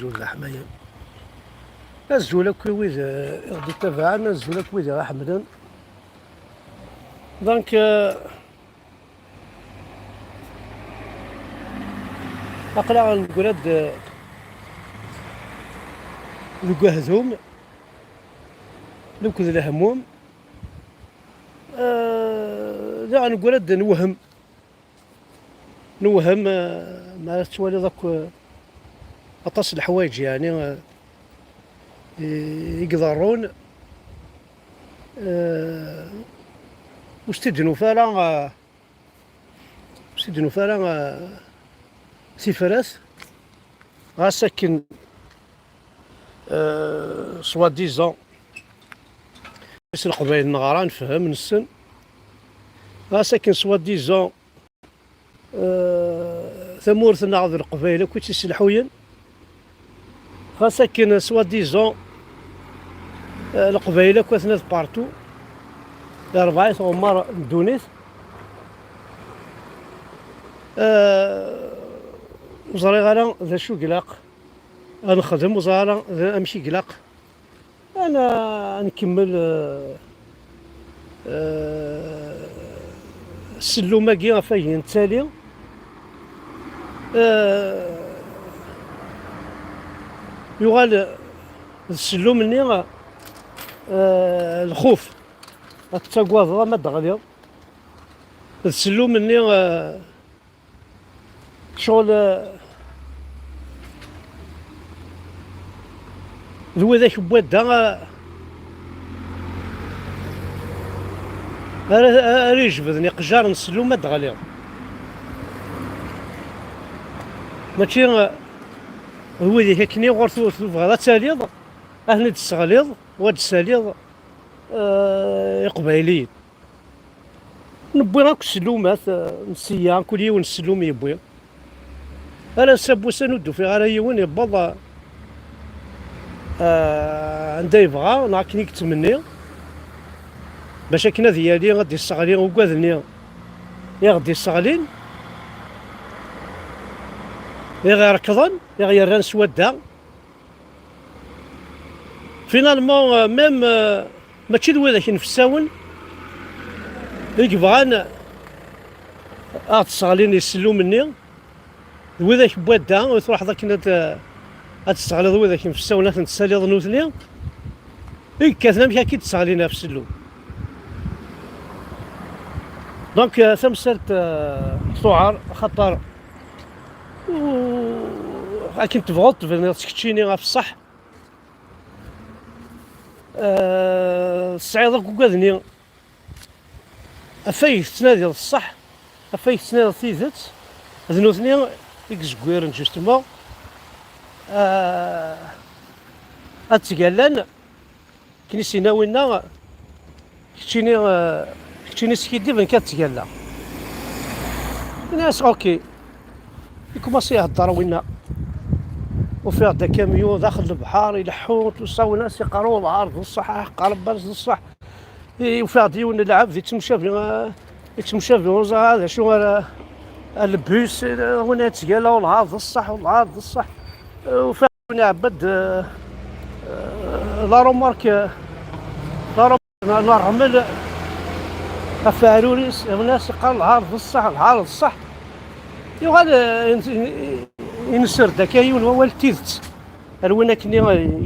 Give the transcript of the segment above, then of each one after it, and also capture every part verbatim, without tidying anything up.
Azul d aḥmayan. Azul akk i wid, eh, i ɣ-d-ittabaɛen, azul akk wid i ɣ-iḥemmlen. Donc, eh, aql-aɣ negra-d, eh, deg uhdum, akked lehmum. Eh, daɣ negra-d newhem. Newhem, eh, mi ara tettwaliḍ akk, eh, aṭas n leḥwayeǧ, yeɛni, eh, i, i iḍerrun, eh, ur s-t-id-nufi ara, eh, ur s-t-id-nufi ara, eh, tifrat, ɣas akken, eh, soi-disant, s Leqbayel neɣra, nefhem, nessen, ɣas akken soi-disant, eh, tamurt-nneɣ d Leqbayel akk i tt-isselḥuyen. Ɣas akken, soi-disant, eh, Leqbayel akk atna d partout, di rebɛa tɣemmar n ddunit. Eh, ur ẓriɣ ara d acu i ilaq ad nexdem, ur ẓriɣ ara d amek i ilaq. Ana nkemmel, eh, eh, ssellum-agi ɣef ay nettali. Eh, yuɣal d ssellum-nni, eh, lxuf, ad tettagadeḍ ama d-teɣliḍ. D ssellum-nni, eh, Ccɣel, eh, d widak n wadda, eh, ara, ara ijebden iqejjaren s llum ad d-ɣliɣ. Mačči, eh, d widak akkenni ɣur tu-, tebɣiḍ ad taliḍ, ad ten-id-tesseɣliḍ, u ad d-tessaliḍ, eh, iqbayliyen. Newwi akk ssellumat, eh, n sya, kul yiwen ssellum yewwi. Ar ass-a n wussan ur d-ufiɣ ara yiwen yewweḍ, eh, anda yebɣa, neɣ akken i yettmenni, bac akken ad yali ad d-isseɣli ugad-nni i ɣ-d-isseɣlin, i ɣ-irekḍen, i ɣ-yerran s wadda. Finalement, euh, même, euh, mačči d widak inefsawen i yebɣan ad ɣ-d-sseɣlin i ssellum-nni, d widak n wadda, u truḥeḍ akken ad, ad tesseɣliḍ widak inefsawen, ad ten-tessaliḍ nutni, i yekkaten amek akka i d-sseɣlin ɣef ssellum. Donc, euh, tamsalt, euh, tuɛer, axaṭer, u-, akken tebɣuḍ tebniḍ-tt keččini ɣef ṣṣeḥ, Eh, tesɛiḍ akk ugad-nni, afay tettnadiḍ ṣṣeḥ, afay tettnadiḍ tidet, d nutni i yezgwiren, justement, eh, ad ttgallan, akken i s-yenna winna, keččini, eh, keččini skiddib, nekk ad ttgallaɣ. Ini-as, ok. Ikumasi ihedder winna. Ufiɣ-d akamyun daxel lebḥer, ileḥḥu, tusa winna as-iqqar welɛar d ṣṣeḥ, ah, qqar Rebbi d ṣṣeḥ. I-, ufiɣ-d yiwen n lɛebd yettemcabi, eh, yettemcabi, ur ẓriɣ d acu ara, eh, lebus, eh, winna yettgalla welɛar d ṣṣeḥ, welɛar d ṣṣeḥ. Eh, ufiɣ-d yiwen iɛebbed, eh, eh, la remarque, eh, la remarque. N-, n-, rrmel ɣef uɛrur-is, iɣen-as iqqar lɛar d ṣṣeḥ, lɛar d ṣṣeḥ. Yuɣal, eh, in-, in-, inesser-d akka yiwen wawal d tidet. Ar win akken i,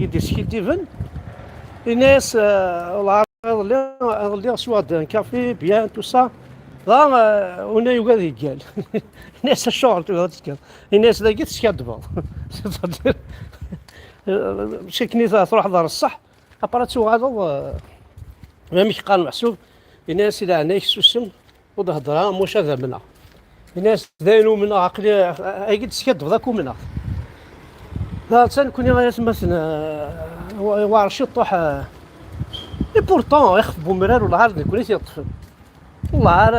i d-iskiddiben, ini-as, eh, lɛar iḍelli, iḍelli swiɣ-d un café, bien, tout ça. Dɣa, eh, winna yugi ad yeggal. Ini-as acuɣer tebɣiḍ ad tekkeḍ? Ini-as dagi teskaddbeḍ. C'est-à-dire, eh, mačči akken i t-, truḥeḍ ɣer ṣṣeḥ. Après ad tuɣaleḍ, euh, ma amek qqaren meḥsub, ini-as i leɛnaya-k susem, ur d-hedder ara, am wacu ad amneɣ. Ini-as d ayen umneɣ, aql-i, agi d-teskaddbeḍ akk umneɣ. Da, atan nekkni ay atmaten, euh, wa-, yewɛer ciṭuḥ, euh, et pourtant, ixef n umrar, wellah ar d nekkni i t-yeṭṭfen. Wellah ar,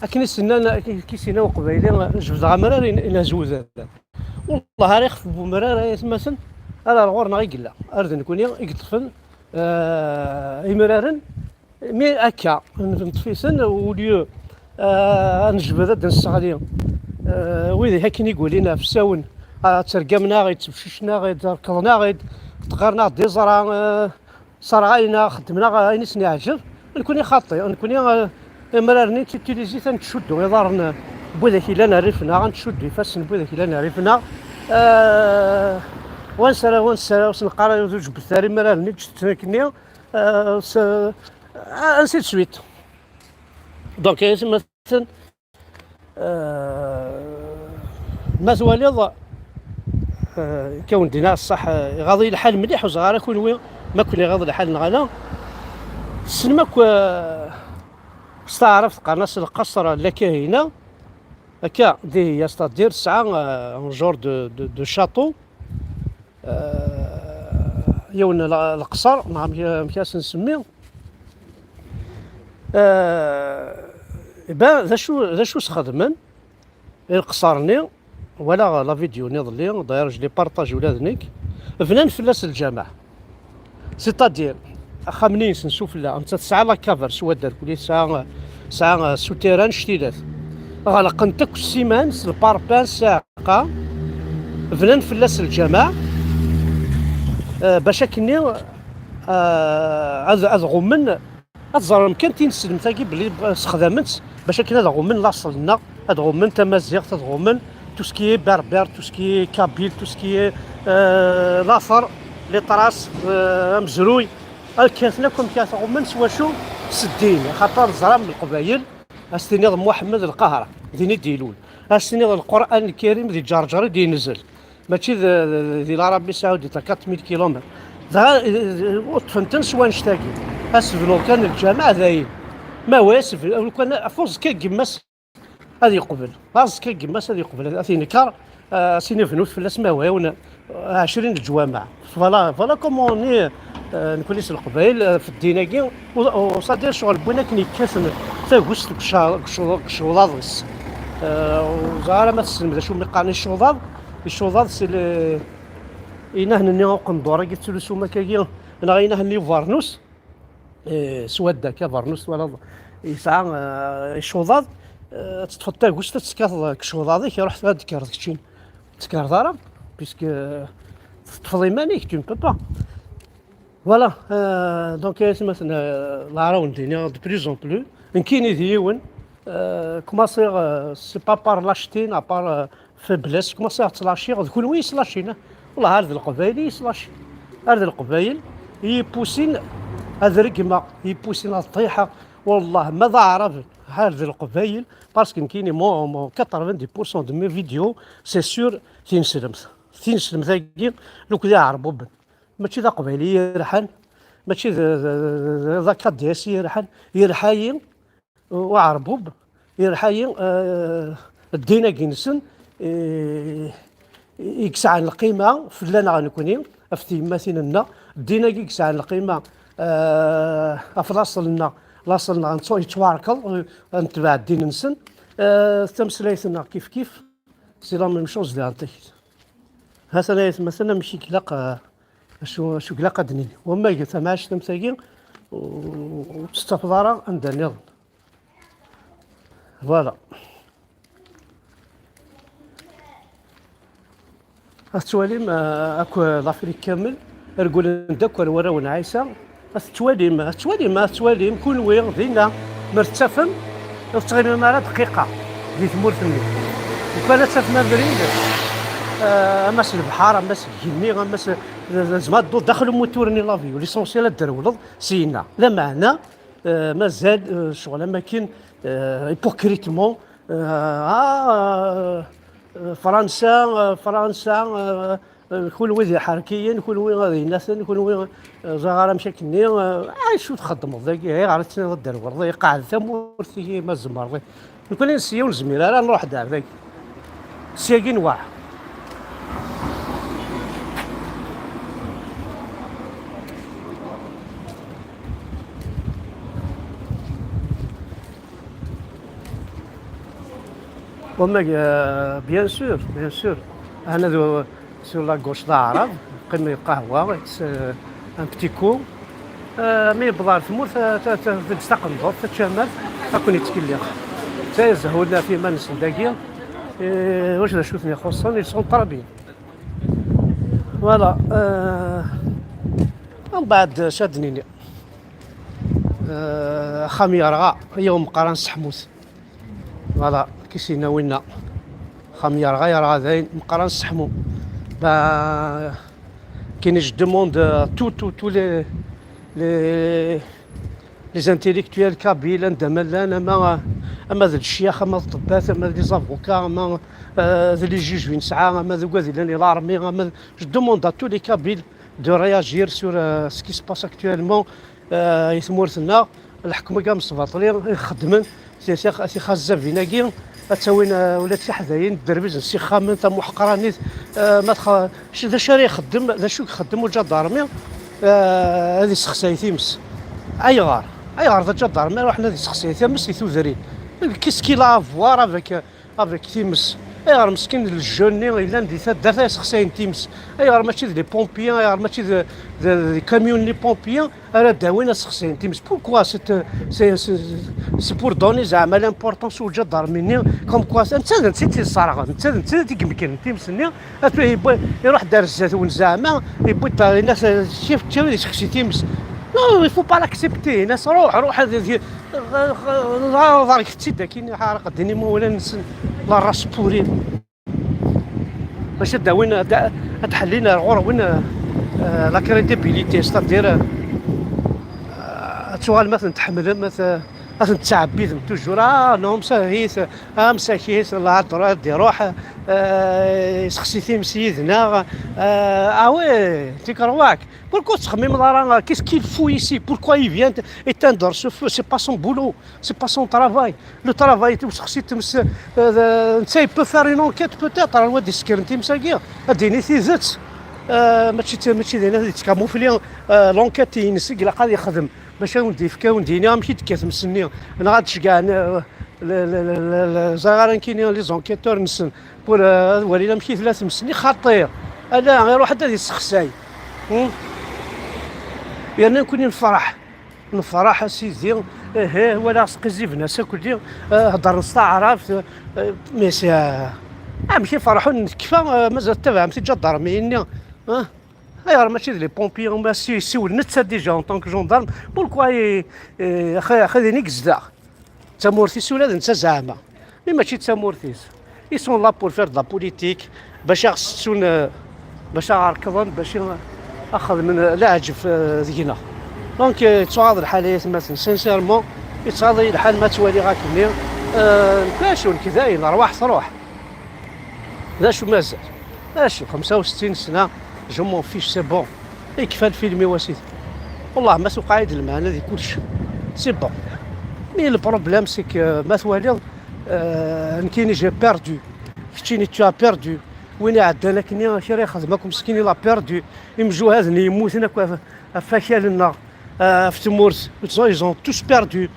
akken i s-nnan, akken i s-yenna uqbayli, jebdeɣ amrar in-, inhez udad. Wellah ar ixef n umrar, ay atmaten, ar, ar ɣur-neɣ i yella, ar d nekkni i yeṭṭfen, eh, imraren, mi akka, n-, neṭṭef-iten, au lieu, eh, ad nejbed, ad d-nesseɣli, eh, wid akken i yulin ɣef usawen, ah, ttergamen-aɣ-id, ttbecicen-aɣ-id, rekḍen-aɣ-id, ɣɣaren-aɣ-d iẓra, eh, sserɣayen-aɣ, xeddmen-aɣ ayen i sen-iɛǧeb. Nekkni xaṭi, nekkni, eh, imraren-nni nettutilizi-t ad nettcuddu iḍarren n widak yellan rrif-nneɣ, ad nettcuddu ifassen n widak yellan rrif-nneɣ. Eh, wansa ara, wansa ara, ur s-neqqar ara ur ǧebbet ara imraren-nni, ǧǧet-ten akkenni, eh, s-, eh, ainsi de suite. Donc, eh, ma Euh, ma twaliḍ, euh, kawen dina ṣṣeḥ, euh, iɣaḍ-iyi lḥal mliḥ, ur ẓriɣ ara kunwi ma ken-iɣaḍ lḥal neɣ ala. Tessnem akk, euh, s taɛrabt qqaren-as lqaṣer n Lkahina. Akka, dihiya, c'est-à-dire tesɛa, euh, un genre de, de, de château. Euh, yiwen n la-, leqṣer, neɣ amek, amek as-nsemmi. Euh, ben, d acu, d acu sxedmen i leqṣer-nni? Walaɣ la vidéo-nni iḍelli, d'ailleurs, je l'ai partagé ula d nekk. Bnan fell-as lǧameɛ. C'est-à-dire, axxam-nni-nsen sufella, netta tesɛa la cave ar swadda, kuli tesɛa, tesɛa souterrain, cctilat. Ɣelqen-t akk ssiman, s lparpan, s ssiɛqa, bnan fell-as lǧameɛ, eh, bac akkenni, eh, ad, ad ɣummen, ad ẓren kan tineslemt-agi belli sexdamen-tt bac akken ad ɣummen laṣel-nneɣ, ad ɣummen tamaziɣt, ad ɣummen tout ce qui est berbère, tout ce qui est kabyle, tout ce qui est, euh, later, les traces, euh, amezruy. Ad kkaten akk amek ara t-ɣummen s wacu? S ddin, axaṭer ẓran leqbayel, ad s-tiniḍ Muḥemmed Lqahra, din i d-ilul. Ad s-tiniḍ Lqur'an Lkarim di Ǧerǧer i d-yenzel. Mačči d, d, di l'Arabie Saoudite, à quatre mille kilomètres. Dɣa, eh, ṭṭfen-ten s wannect-agi. Ad s-bnuḍ kan lǧameɛ dayen. Ma wa as-, lukan afus kan gma-s ad yeqbel. Aẓekka n gma-s ad yeqbel, ad t-yenker, ah, sin ibnut fell-as mawawen, ah, ɛecrin leǧwameɛ. Voilà, voilà comment on est, ah, nekkni s Leqbayel, ah, f ddin-agi, u, u, c'est-à-dire ccɣel n win akken yekkaten tagust deg cca-, deg ccu-, deg ccewḍaḍ-is. Ah, ur ẓriɣ ara ma tessnem d acu mi qqaren icuḍaḍ. Icuḍaḍ, c'est le, inahen-nni uqendur-agi, tettlusum akkagi, neɣ inahen-nni ubernus. Eh, s wadda akka, abernus twalaḍ, yesɛa, eh, icuḍaḍ, eh, ad teṭṭfeḍ tagust, ad tekkateḍ deg icuḍaḍ-ik, iruḥ ad d-tekkreḍ keččin. Ur d-tekkareḍ ara, puisque, eh, teṭṭfeḍ iman-ik, tu ne peux pas. Voilà, eh, donc, ay atmaten, eh, leɛraw n dini, de plus en plus, nekkini d yiwen, eh, commencer, eh, c'est pas par lâcheté, à part, eh, faiblesse, commencer ad ttlaciɣ, d kunwi i yeslacin, ah. Wellah, ar d Leqbayel i yeslacin. Ar d Leqbayel i yi-pusin ad regmeɣ, i yi-pusin ad ṭṭiḥeɣ. Wellah, ma d Aɛraben, ar d Leqbayel, parce que nekkini, mo-, mo-, quatre-vingt-dix pour cent de mes vidéos, c'est sûr, tineslemt. Tineslemt-agi, nekk d Iɛerbuben. Mačči d Aqbayli i yi-yerḥan, mačči d, d, d, d, d Akadis i yi-yerḥan, yerḥa-yi uɛerbub, yerḥa-yi, eh, ddin-agi-nsen, eh, i yesɛan lqima fell-aneɣ nekni, ɣef tyemmatin-nneɣ, ddin-agi i yesɛan lqima, eh, ɣef laṣel-nneɣ, laṣel-nneɣ yettwa-, yettwaɛerkeḍ, eh, netbeɛ ddin-nsen, eh, tameslayt-nneɣ kif kif, c'est la même chose diɣen takit. Ha-t-an ay atmaten amek i ilaq, eh, Acu, acu ilaq ad d-nini? Wamma tamaɛact am tagi, ur, ur tettafeḍ ara anda nniḍen. Voilà. Ad tettwalim, eh, akk Lafrik kamel, rgulen-d akk ar warraw n Ɛisa. Ad tettwalim, ad tettwalim, ad tettwalim, kunwi, dinna, mer tettafem, ur tettɣimim ara dqiqa di tmurt-nni. Lukan ad tafem abrid, eh, ama s lebḥer, ama s igenni, ama s, tzemreḍ ad tedduḍ daxel umutur-nni n l'avion. L'essentiel ad d-trewleḍ syenna. Lameɛna, eh, mazal, eh, ccɣel am akken, eh, hypocritement, eh, ah, eh, Fransa, eh, Fransa, eh, Eh, kunwi d iḥerkiyen, kunwi d inaten, kunwi, eh, ẓer ara amek akken-nni, eh, acu txeddmeḍ dagi? Ayɣer i tettiniḍ ad d-terwleḍ? Iqeɛɛed tamurt-agi ma tzemreḍ. Nekkni sya ur nezmir ara ad nruḥ-d ar dagi. Syagi nwaɛ. Wamma, euh, bien sûr, bien sûr. Hana d, sur la gauche d aɛrab, yeqqim yeqahwa, it's, euh, un petit coup. Euh, mi yewweḍ ɣer tmurt, ta-, ta-, ta-, teǧǧ taqendurt, taččamart, ad ken-yettkellix. Ttayzehhun ɣef iman-nsen dagi. Euh, wacu d acu ten-ixuṣṣen, ils sont très bien. Voilà. Euh, من بعد شادنيني. Euh, خام يرغى يوم قران سحموت. Voilà, كيسينا وينا. خام يرغى يرغى ذاين مقران سحمو. Bah, كاين، je demande à tous, tous, tous les, les, les intellectuels kabyles, anda ma llan, ama, ama d lecyax, ama d ṭṭebbat, ama d les avocats, ama, euh, d les juges, وين سعى, ama d وقاد لان l'armée, ama d, je demande à tous les Kabyles de réagir sur, euh, ce qui se passe actuellement, euh, i tmurt-nneɣ. Lḥekma-agi amesbaṭli i xeddmen, ti-, ti-, tixazzabin-agi, ad tawin, euh, ula d tiḥdayin, dderbizen s ixxamen, tamuḥqranit, euh, ma txa-, c-, d acu ara ixeddem, d acu i ixeddem uǧadarmi, euh, ad issexsay times. Ayɣer? Ayɣer d aǧadarmi ara ruḥen ad issexsay times i tudrin? Qu'est-ce qu'il a à voir avec, euh, avec times? Ayɣer meskin le jeune-nni yellan di taddart ay ssexsayen times? Ayɣer mačči d les pompiers? Ayɣer mačči d, d, d camion n les pompiers ara d-awin ad ssexsayen times? Pourquoi c'est, c'est, c'est, c'est pour donner zeɛma l'importance au gendarme-nni, comme quoi netta d netta i tt-yesserɣen, netta d netta i d-igemken times-nni, atu yewwi, iruḥ-d ar zdat-wen zeɛma, yewwi-d ṭṭarina kif kif ad yessexsi times. Non, il faut pas l'accepter. Nas ruḥ, ruḥ ad, ad, ad, ad, ḍarget-tt-id akkin, ḥaraq ddin imawlan-nsen, la race pourrie. Bac ad d-awin, ad, ad d-ḥellin ar ɣur-wen, euh, euh, la crédibilité, c'est-à-dire, euh, ad tuɣalem ad ten-tḥemmlem, ad, ad ten-tettɛebbidem toujours. Ah, non, msahit, ah, msakit, la ad, ad iruḥ, euh, yessexsi times yid-neɣ. Euh, ah ouais, tikerwac. Pourquoi ur tettxemmimeḍ ara, qu'est-ce qu'il fout ici? Pourquoi il vient éteindre ce feu? C'est pas son boulot, c'est pas son travail. Le travail, ur sexsi times, euh, netta, il peut faire une enquête peut-être, ar wad isekren times-agi, ad d-yini tidet. Euh, mačči d, mačči d ayen ad yettkamufli, euh, l'enquête-ines i ilaq ad yexdem, bac ad wen-d-yefk, ad wen-d-yini amek i d-tekka tmes-nni, neɣ ad d-ceggɛen, euh, le, le, le, le, le, ẓriɣ ara nekkini, les enquêteurs-nsen, pour, euh, ad walin amek i tella tmes-nni, xaṭi, ala, iruḥ-d ad yessexsay. Hmm? Yerna nekkni nefreḥ. Nefreḥ a sidi, ih, walaɣ sqizziben-as akk-nni, eh, heddren s taɛrabt, eh, mais, eh, amek i ferḥen, nekfa, eh, mazal ttabɛem tiǧadarmiyin-nni, eh? Ayɣer mačči d les pompiers, ma si-, siwel netta déjà en tant que gendarme, pourquoi i, i, axi, axi din i yezdeɣ? D tamurt-is ula d netta zeɛma. Mais mačči d tamurt-is. Ils sont là pour faire de la politique, bac a ɣ-settun, euh, bac a ɣ-rekḍen, bac a xedmen, euh, leɛǧeb, euh, deg-neɣ. Donc, euh, yettɣaḍ lḥal ay atmaten, sincèrement, yettɣaḍ-iyi lḥal ma ttwaliɣ akkenni. Euh, d acu, nekk dayen, rrwaḥ truḥ. D acu mazal? D acu, xemsa u settin sna, je m'en fiche, c'est bon. Yekfa lfilm-iw a sidi. Wallah ma tuqeɛ-id lmeɛna di kullec. C'est bon. Mais le problème, c'est que ma twaliḍ, euh, nekkini j'ai perdu. Keččini tu as perdu. Win iɛeddan akkenni kra ixdem akk meskin, il a perdu. Imjuhad-nni yemmuten akk ɣef, ɣef wakal-nneɣ, euh, ɣef tmurt. Ils ont, ils ont tous perdu.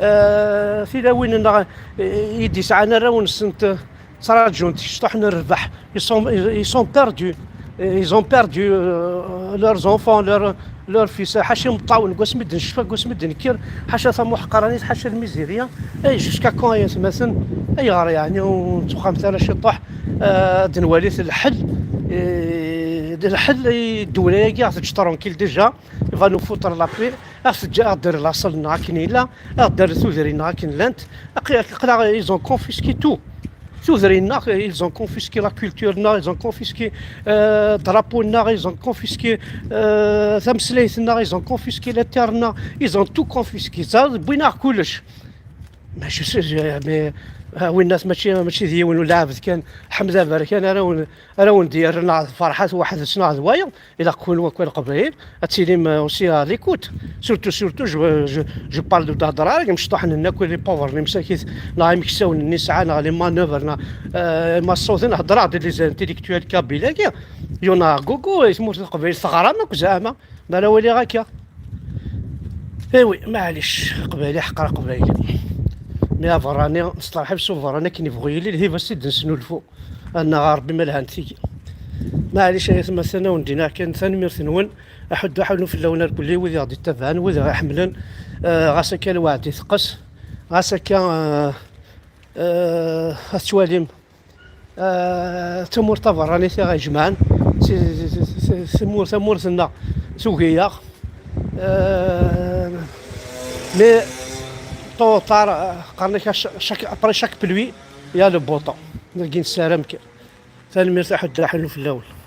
Euh, tilawin-nneɣ, euh, i d-yesɛan arraw-nsent, euh, ttṛaǧun-t, kecṭuḥ n rrbeḥ. Ils sont, ils, ils sont perdus. Ils ont perdu, euh, leurs enfants, leur, leur fils. Ḥaca imeṭṭawen, deg wasmi d-necfa, deg wasmi d-nekker, ḥaca tamuḥqranit, ḥaca lmizirya. Et jusqu'à quand, ay atmaten? Ayɣer, yeɛni, ur nettwexxamet ara ciṭuḥ, euh, ad nwali lḥel, euh, d lḥel i ddula-agi ɣ teǧǧ tranquille déjà, il va nous foutre la paix, ad ɣ-teǧǧ, ad ɣ-d-terr laṣel-nneɣ akken yella, ad ɣ-d-terr tudrin-nneɣ akken llant. Aql-, aql-aɣ, ils ont confisqué tout. Tudrin-nneɣ, ils ont confisqué la culture-nneɣ, ils ont confisqué, euh, drapeau-nneɣ, ils ont confisqué, euh, tameslayt-nneɣ, ils ont confisqué les terres-nneɣ, ils ont tout confisqué. Ça, wwin-aɣ kullec. Mais je sais, je, mais, euh, winnat mačči, mačči d yiwen uleɛbed kan, Ḥmed Aberkan ara wen-, ara wen-d-yerren neɣ d Ferḥat weḥd-s neɣ d wayeḍ. Ilaq-wen wakk a Leqbayel ad tilim, euh, aussi à l'écoute. Surtout, surtout, je, je, je parle de, d hḍra, imecṭuḥen-nni akk, les pauvres, les msakit, neɣ imeksawen-nni sɛan, neɣ les manœuvres, neɣ, euh, ma ṣṣawten, hḍreɣ-d les intellectuels kabyles-agi. Il y en a gogo, i tmurt n Leqbayel teɣram akk zeɛma, mi ara waliɣ akka. Eh oui, maɛlic, Leqbayel iḥeqer Leqbayel. Mi aberrani, nesterḥib s uberrani akken yebɣu yili, lhiba s i d-nesnulfu. Annaɣ a Ṛebbi ma lhant tigi. Maɛlic ay atmaten, a wen-d-iniɣ kan tanemmirt-nwen, aḥuddu aḥunnu fell-awen irkelli, wid i ɣ-d-ittabaɛen, wid i ɣ-iḥemmlen. Eh, ɣas akka lweɛd iteqqes, ɣas akka, eh, eh, ad twalim, eh, d tamurt taberranit i ɣ-ijemɛen, si, si, si, si, tamurt, tamurt-nneɣ tugi-yaɣ. Euh, mais tôt ou tard, euh, qqaren-ak, chaque, après chaque pluie, il y a le beau temps. Dagi nessaram kan. Tanemmirt a Ḥuddu Ḥanun fell-awen.